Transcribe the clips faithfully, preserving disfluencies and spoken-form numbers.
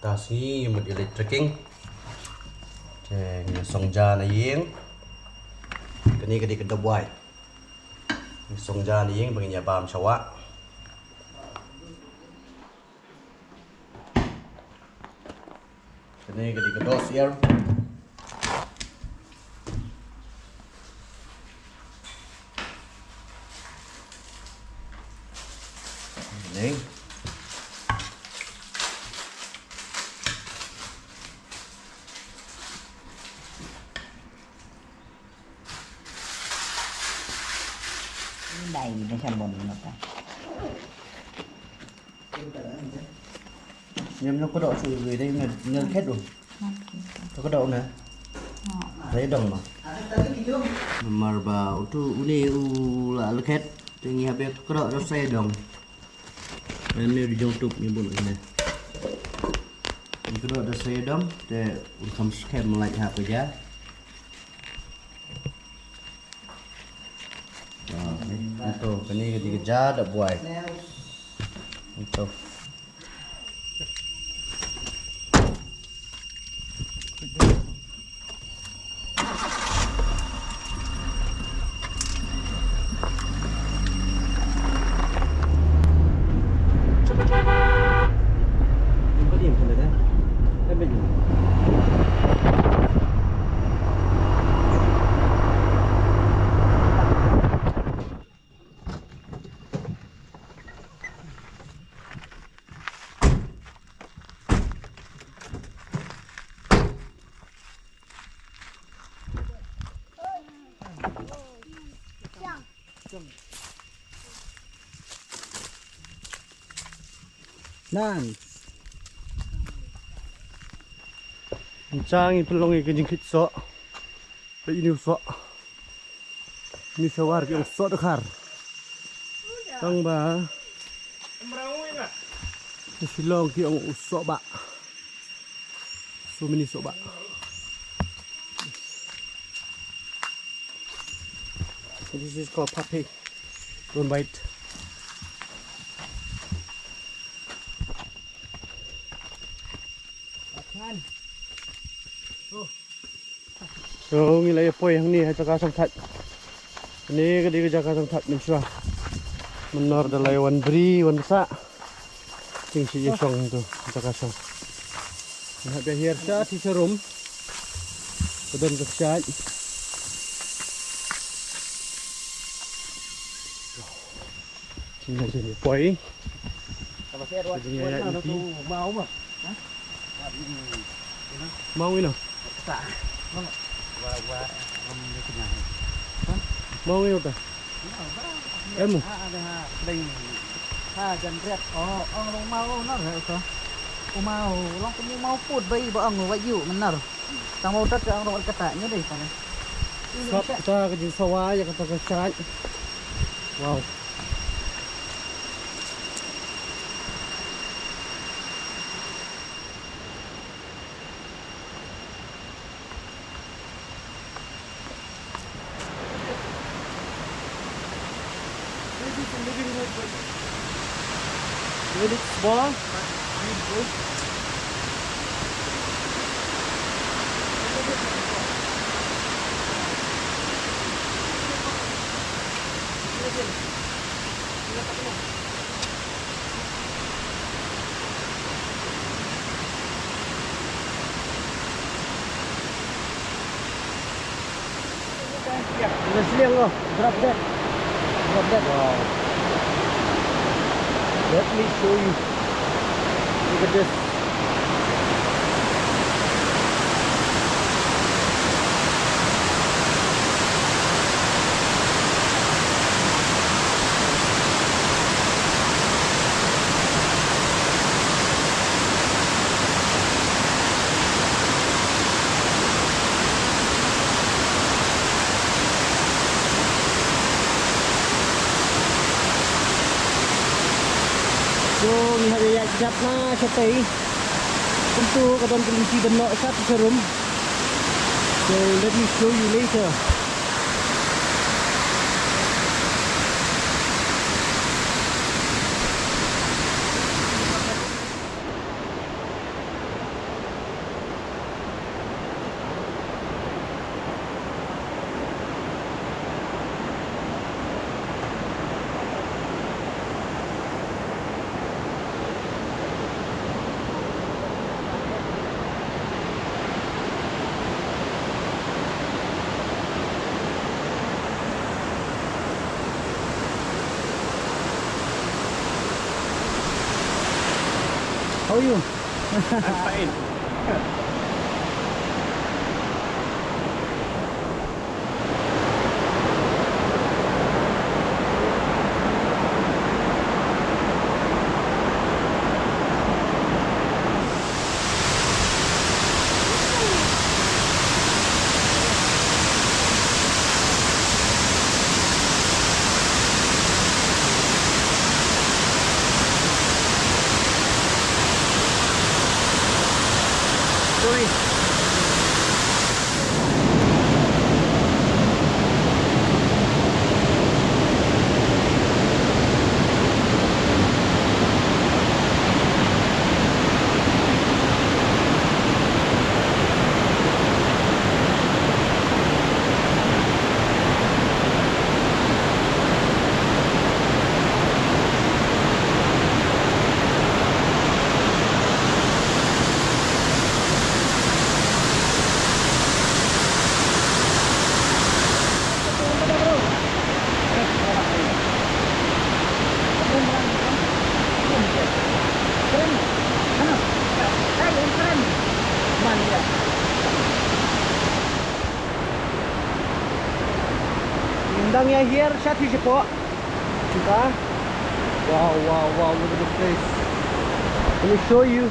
Mynta sngi mut ïa leit trekking. Te ngi song ja na ïing. Kane ka dei ka dap wai. Ngi song ja na ïing ba ngin ïa bam sha wah. Kane ka dei ka doh syiar. Kane. Dai, dai, shalbon nota. Nyam no kodok su gui dai, ngal, ngal khet u. To kodok na. Dai dong ma. Mar ba utu une u la lekhet, te ngi hap ïa kodok da sa ïa dong. Ngan ne ri jong tup ngi bun ne. Ngi kodok da sa ïa dong, te un kham skhem lait ha ka ja. Ah, ni, ni to, kane ka dei ka ja dap wai. Ni to. Nan. Ngi chang ngi pynlong ïa ka jingkhit soh. Peit ïa uni u soh. Uni sa war ki ong soh dkhar. Tang ba. Ni Shillong ki ong u soh bah. So many soh bah. This is called puppy. Don't bite. So ngi la ïa poi hangne ha jaka shongthait. Kane ka dei ka jaka shongthait mynshuwa. Mynnor da la ïa wan bri wan sah. Ting shi ïa shong tu jaka shong. Ngi hap ïa hiar sha ti sharum. Ka don ka shait. Ngi la ïa poi. Ka jingïaid lynti. Mong ino. Mong ino ta. Em. Ha jan riat. Oh, ong long mau nar ha uta. U mau long kum u mau put bai ba ong wa yu mynar. Tang mau tat ka ong long kata ngi dei tang. Sap ta ka jingsawa ïa kata ka shait. Wow. This is a living room, but very small, but very good. Drop dead. Drop dead. Wow. Let me show you. Look at this. So, ngi hap ïa ïaid dap na shatei. Kumtu ka don ka lynti ban noh sha sharum. So, let me show you later. How are you? I'm fine. Sorry. Ngin dang ïa hiar sha ti shapoh. Kita. Wow, wow, wow, look at this place. Let me show you.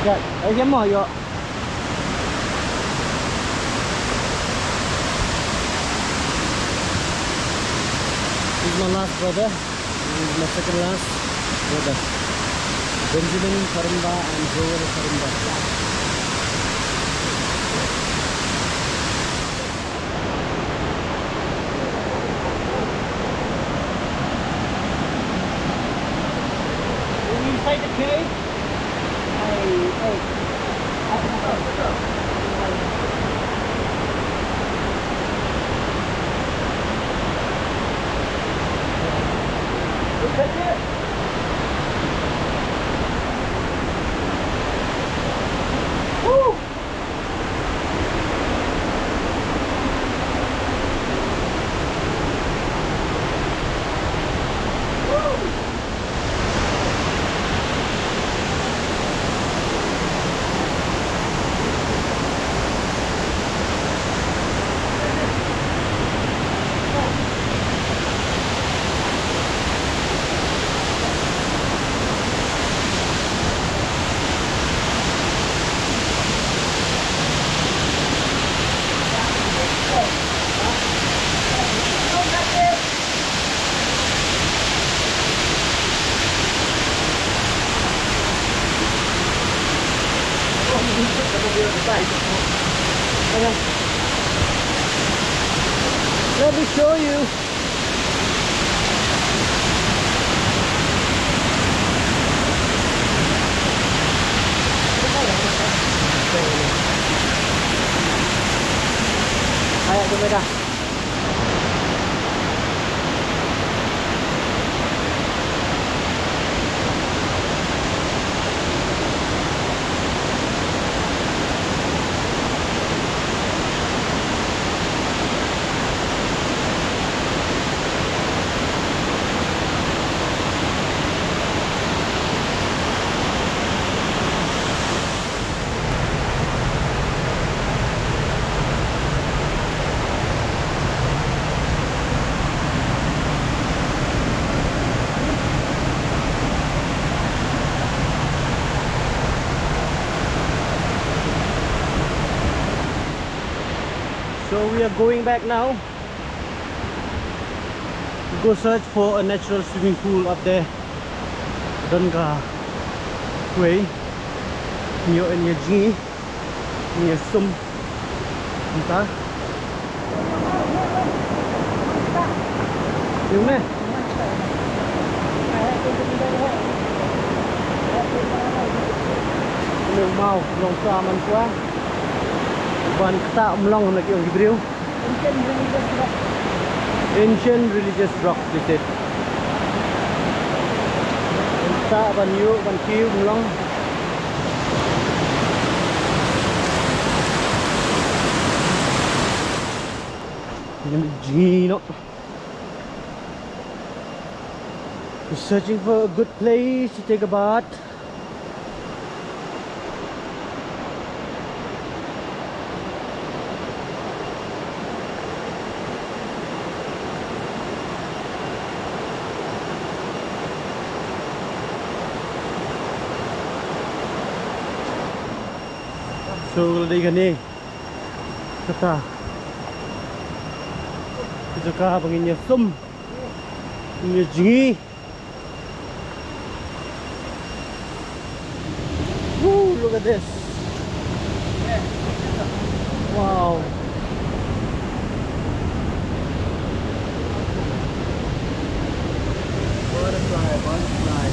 Ya, eh, ya mo yo. He's my last brother. He's my second last brother. Benjamin Karimba and Joel Karimba. Are we inside the cave? Let me show you. Ayo, jom dah. So we are going back now. Go search for a natural swimming pool up there. Don ka kwei. Nyo en ya ji. Nyo sum. Nta. Yung ne. Yung mau long sa man kwa. Ban kata mlong na ki ong ki briew. Ancient religious rock, they said. Sa ban ïoh, ban kiew, mlong. Ini jino. Searching for a good place to take a bath. So, ka la dei kane kata ka jaka ba ngin ïa sum, ngin ïa jngi. Woo, look at this. Wow. Butterfly, butterfly.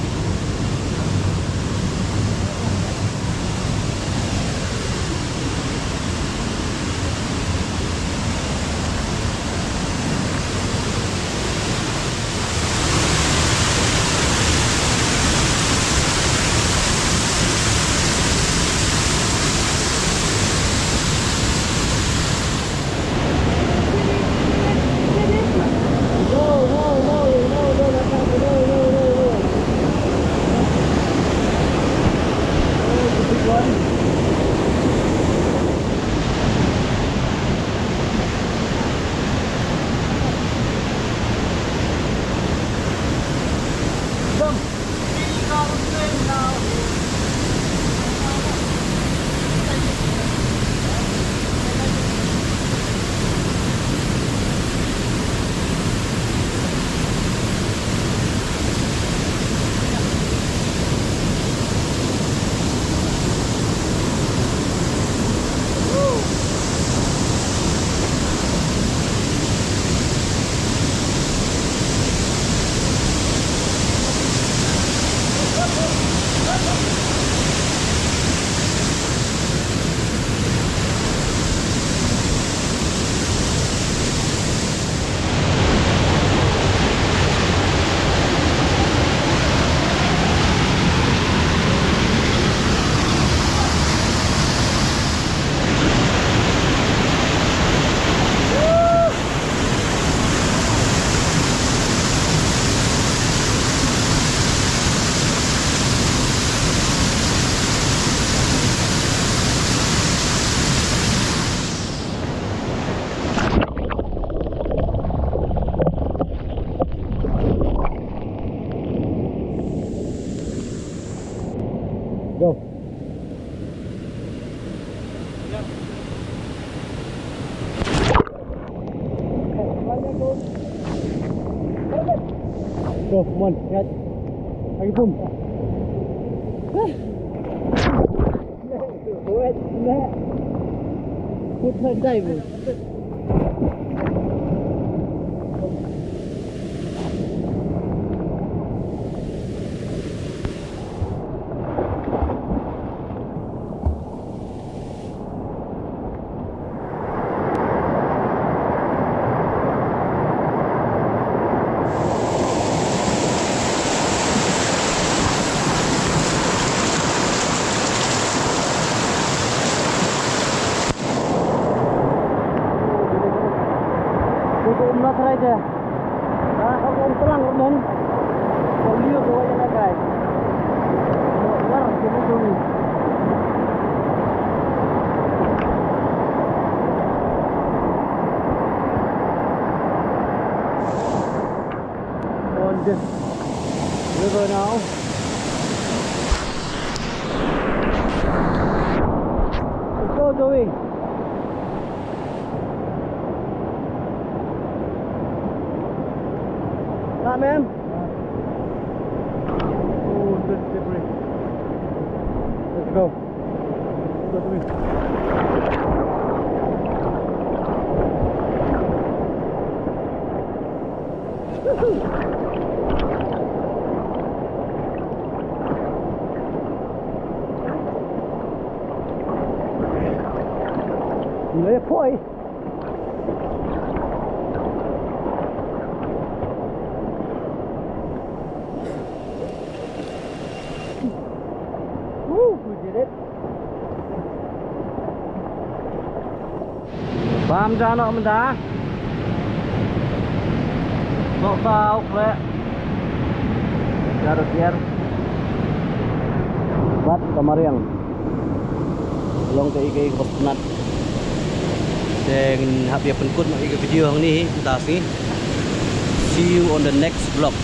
Go. Go, come on, right. Lagi pum. Wet, wet. Put her dive. Ko um na trai de. Ah, ko um tlang ko men. Ko liu ko wai na kai. Ko lar ko men ko ni. On this river now. Let's go, Joey. Nah, man. Oh, this is slippery. Let's go. Let's go, Joey. Leh poi. Woo, we did it. Bam da noh mynta. Noh saw khleh. Bad ka mariang. Long kaei kaei kaba sngewtynnat. Te ngin hap ïa pynkut noh ïa ka video hangne hi mynta ka sngi. See you on the next vlog.